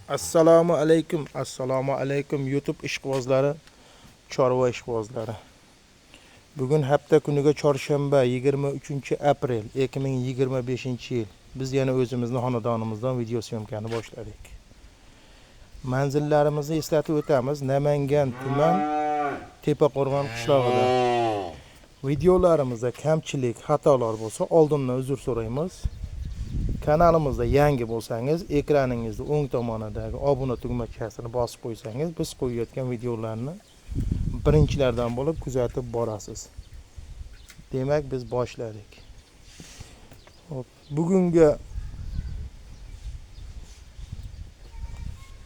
Assalomu alaykum, assalomu alaykum YouTube ishqibozlari, chorva ishqibozlari. Bugun hafta kuniga chorshanba, 23 aprel 2025-yil. Biz yana o'zimizni xonadonimizdan video syomkani boshladik. Manzillarimizni eslatib o'tamiz. Namangan tuman Tepaqo'rg'on qishlog'ida. Videolarimizda kamchilik, xatolar bo'lsa, oldindan uzr so'raymiz. Kanalimizda yangi bo'lsangiz, ekraningizni o'ng tomonidagi obuna tugmachasini bosib qo'ysangiz, biz qo'yayotgan videolarni birinchilardan bo'lib kuzatib borasiz. Demak, biz boshladik. Hop, bugungi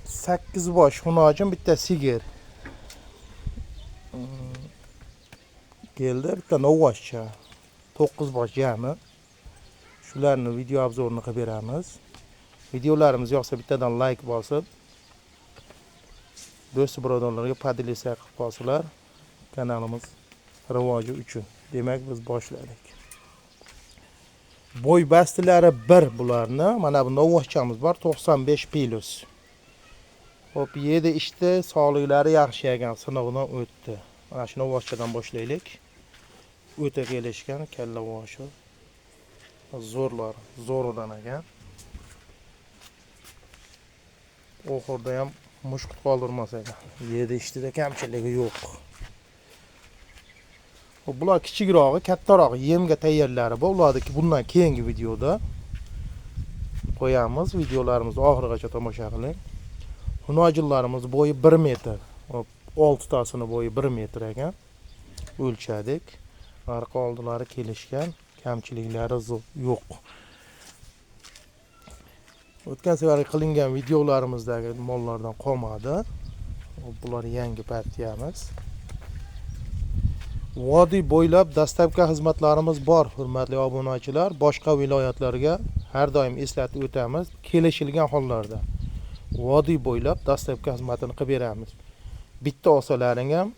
8 bosh xunojin, bitta sigir keldi, bitta novvoshcha, 9 bosh jami. Shularni video obzorini qilib beramiz. Videolarimiz yoqsa bittadan like bosib, do'st birodarlarga podelisiya qilib qolsalar kanalimiz rivoji uchun. Demak, biz boshladik. Bo'y bastilari bir bularni. Mana bu novvoshchamiz bor, 95 plus. Hop, yedi ichdi, sog'liklari yaxshi ekan, sinovdan o'tdi. Mana shu novvoshchadan boshlaylik. O'ta kelishgan kalla boshi. Zo'rlar, zo'ridan ekan. Oxirida ham mushkul qoldirmas ekan. Yedi ichdida kamchiligi yo'q. Hop, bular kichikrog'i, kattarog'i yemga tayyorlari bor. Ularniki bundan keyingi videoda qo'yamiz. Videolarimizni oxirigacha tomosha qiling. Hunojillarimiz bo'yi 1 metr. Hop, 6 tasini bo'yi 1 metr ekan. O'lchadik. Arqa oldilari kelishgan, kamchiliklari yo'q. O'tgan safar qilingan videolarimizdagi mollardan qolmadi. Bular yangi partiyamiz. Vodiy bo'ylab dastavka xizmatlarimiz bor, hurmatli obunachilar. Boshqa viloyatlarga har doim eslatib o'tamiz, kelishilgan hollarda vodiy bo'ylab dastavka xizmatini qilib beramiz. Bitta olsalaring ham,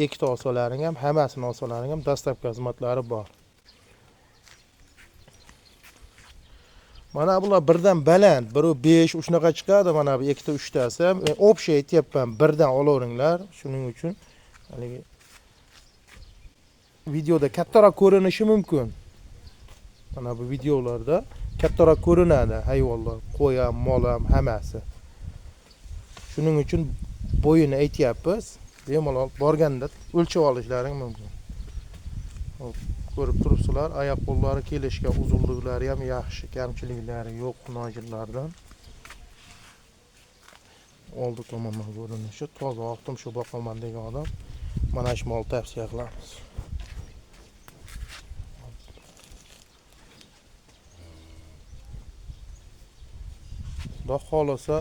ikkita olsalaring ham, hammasini olsalaring ham dastavka xizmatlari bor. Mana bular birdan baland, 1.5 shunaqa chiqadi, mana bu ikkita uchtasi. Men общий aytyapman, birdan olaveringlar. Shuning uchun haligi videoda kattaroq ko'rinishi mumkin. Mana bu videolarda kattaroq ko'rinadi hayvonlar, qo'y ham, mol ham, hammasi. Shuning uchun bo'yini aytyapmiz. Bemalol borganda o'lchab olishlaring mumkin. Hop, ko'rib turibsizlar, oyoq qo'llari kelishgan, uzunliklari ham yaxshi, kamchiliklari yo'q xunojillardan. Oldi tomondan ko'rinishi toza, oqtim shu boqaman degan odam mana shu mol tavsiya qilamiz. Xudo xohlasa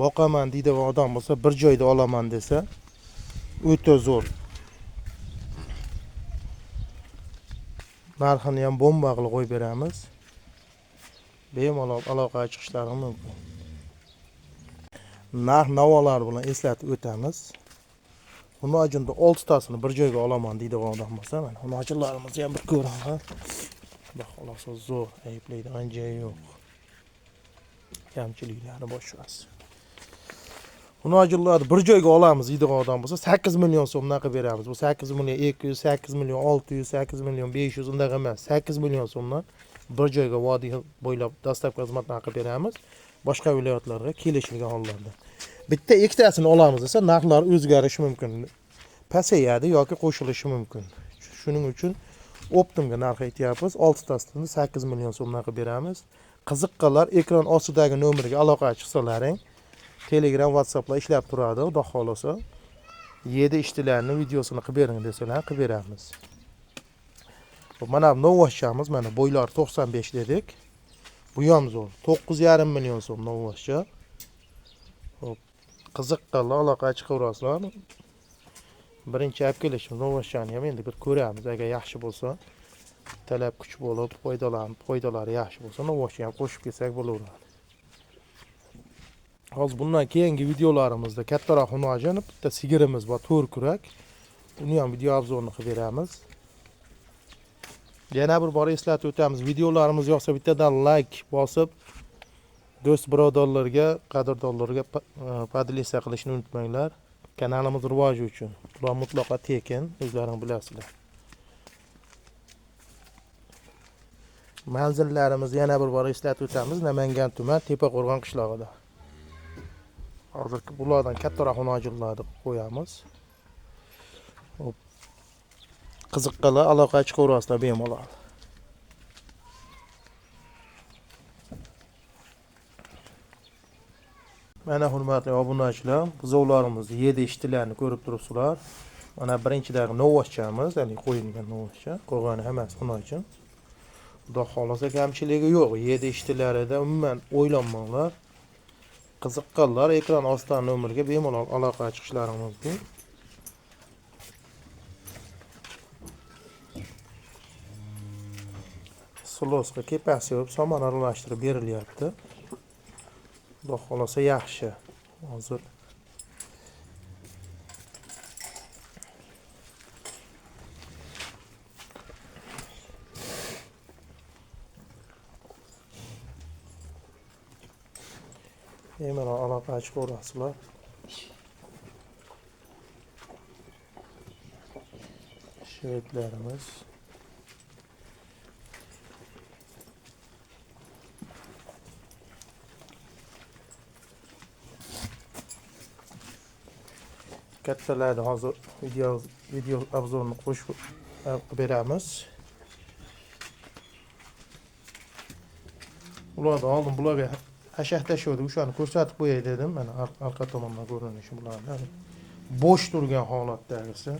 boqaman deydigan odam bo'lsa, bir joyda olaman desa o'ta zo'r. Narxini ham bomba qilib qo'yib beramiz. Bemalol aloqaga chiqishlari mumkin. Narx navolar bilan eslatib o'tamiz. Xunojinda 6 tasini bir joyga olaman deydigan odam bo'lsa, mana xunojinlarimizni ham bir ko'ring, ha. Xudo xohlasa zo'r, ayblaydigan joyi yo'q. Kamchiliklari boshqasi. Xunojinlarni bir joyga olamiz deydigan odam bo'lsa, 8 million so'mdan qilib beramiz. Bu 8 million 200, 8 million 600, 8 million 500 unday emas. 8 million so'mdan bir joyga vodiy bo'ylab dastavka xizmatini qilib beramiz. Boshqa viloyatlarga kelishilgan hollarda. Bitta ikkitasini olamiz desa, narxlar o'zgarishi mumkin. Pasayadi yoki qo'shilishi mumkin. Shuning uchun optimga narx aytyapmiz. 6 tasini 8 million so'mdan qilib beramiz. Qiziqqanlar ekran ostidagi nomerga aloqaga chiqsalaring, Telegram, WhatsApplar ishlab turadi, xudo xohlasa. 7 ishchilarning videosini qilib bering desalar, qilib beramiz. Xo'p, mana bu novvoshchamiz, mana bo'ylari 95 dedik. Bu ham zo'r. 9,5 million so'm novvoshcha. Xo'p, qiziqqanlar aloqaga chiqaverasizlar. Birinchi olib kelishimiz novvoshchani ham endi bir ko'ramiz, agar yaxshi bo'lsa, talab kuch bo'lib, foydalanib, foydalari yaxshi bo'lsa, novvoshcha ham qo'shib kelsak bo'laveradi. Hozir bundan keyingi videolarimizda kattaroq xunojini bitta sigirimiz bor, 4 kurak. Uni ham video obzorini qilib beramiz. Yana bir bor eslatib o'tamiz, videolarimiz yoqsa bittadan like bosib, Do'st birodarlarga, qadrdonlarga podlisa qilishni unutmanglar. Kanalimiz rivoji uchun. Bular mutlaqo tekin, o'zlaring bilasizlar. Manzillarimizni yana bir bor eslatib o'tamiz. Namangan tuman, Tepaqo'rg'on qishlog'ida. Hozir bulardan kattaroq hunojillarni qo'yamiz. Hop. Qiziqqanlar aloqa chiqaverasizlar bemalol. Mana hurmatli obunachilar, buzovlarimiz yedi ishtilarni ko'rib turibsizlar. Mana birinchidagi novvoshchamiz, ya'ni qo'yilgan novvoshcha, qolgani hammasi xunojin. Xudo xohlasa kamchiligi yo'q. Yedi ishtilarida umuman o'ylanmanglar. Qiziqqanlar ekran ostidan nomerga bemalol aloqa chiqishlari mumkin. Silosga kepasi yo'q, somon aralashtirib berilyapti. Xudo xohlasa yaxshi. Hozir bemalol aloqa chiqaverasizlar. Shvedlarimiz. Kattalarni hozir video obzorni qo'shib beramiz. Ularni oldin bularga hashahtashuvdi, o'shani ko'rsatib qo'yay dedim. Mana arqa tomondan ko'rinishi bularni. Bo'sh turgan holatdagisi.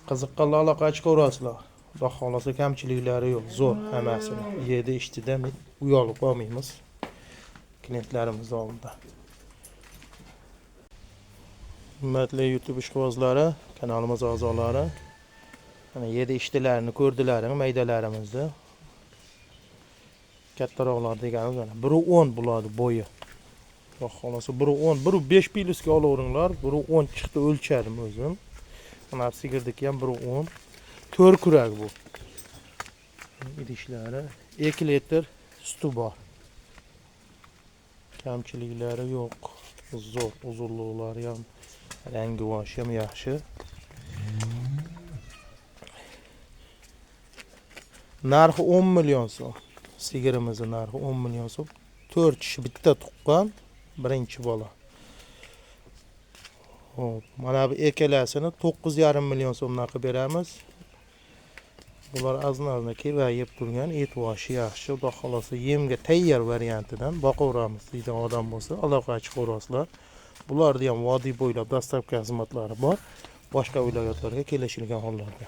Qiziqqanlar aloqa chiqaverasizlar. Xudo xohlasa kamchiliklari yo'q, zo'r hammasini. Yedi ishtidan uyalib qolmaymiz klientlarimiz oldida. Hurmatli YouTube ishqibozlari, kanalimiz a'zolari, mana yedi ishtilarini ko'rdilaring, maydalarimizni. Kattaroqlar deganimiz mana 1.10 bo'ladi bo'yi. Xudo xohlasa 1.10, 1.5 plusga olaveringlar. 1.10 chiqdi, o'lchadim o'zim. Mana sigirdiki ham 1.10. 4 kurak bu. Idishlari 2 litr suti bor. Kamchiliklari yo'q. Zo'r, uzunliklari ham, rangi voshi ham yaxshi. Narxi 10 million so'm. Sigirimizning narxi 10 million so'm. 4 kishi bitta tuqqan birinchi bola. Xo'p, mana bu ikkalasini 9,5 million so'mdan qilib beramiz. Bular azna-azna kevayib turgan, et voshi yaxshi. Xudo xohlasa yemga tayyor variantidan boqaveramiz deydigan odam bo'lsa, aloqa chiqaverasizlar. Bularni ham vodiy bo'ylab dastavka xizmatlari bor. Boshqa viloyatlarga kelishilgan hollarda.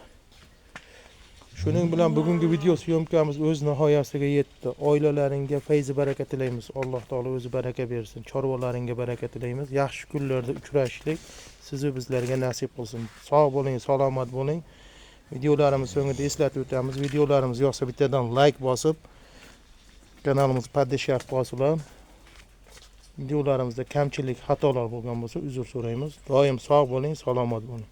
Shuning bilan bugungi video syomkamiz o'z nihoyasiga yetdi. Oilalaringga fayz baraka tilaymiz. Alloh taolo o'zi baraka bersin. Chorvalaringga baraka tilaymiz. Yaxshi kunlarda uchrashishlik sizni bizlarga nasib qilsin. Sog' bo'ling, salomat bo'ling. Videolarimiz so'ngida eslatib o'tamiz. Videolarimiz yoqsa bittadan like bosib, kanalimizni podpisa qilib, videolarimizda kamchilik, xatolar bo'lgan bo'lsa uzr so'raymiz. Doim sog' bo'ling, salomat bo'ling.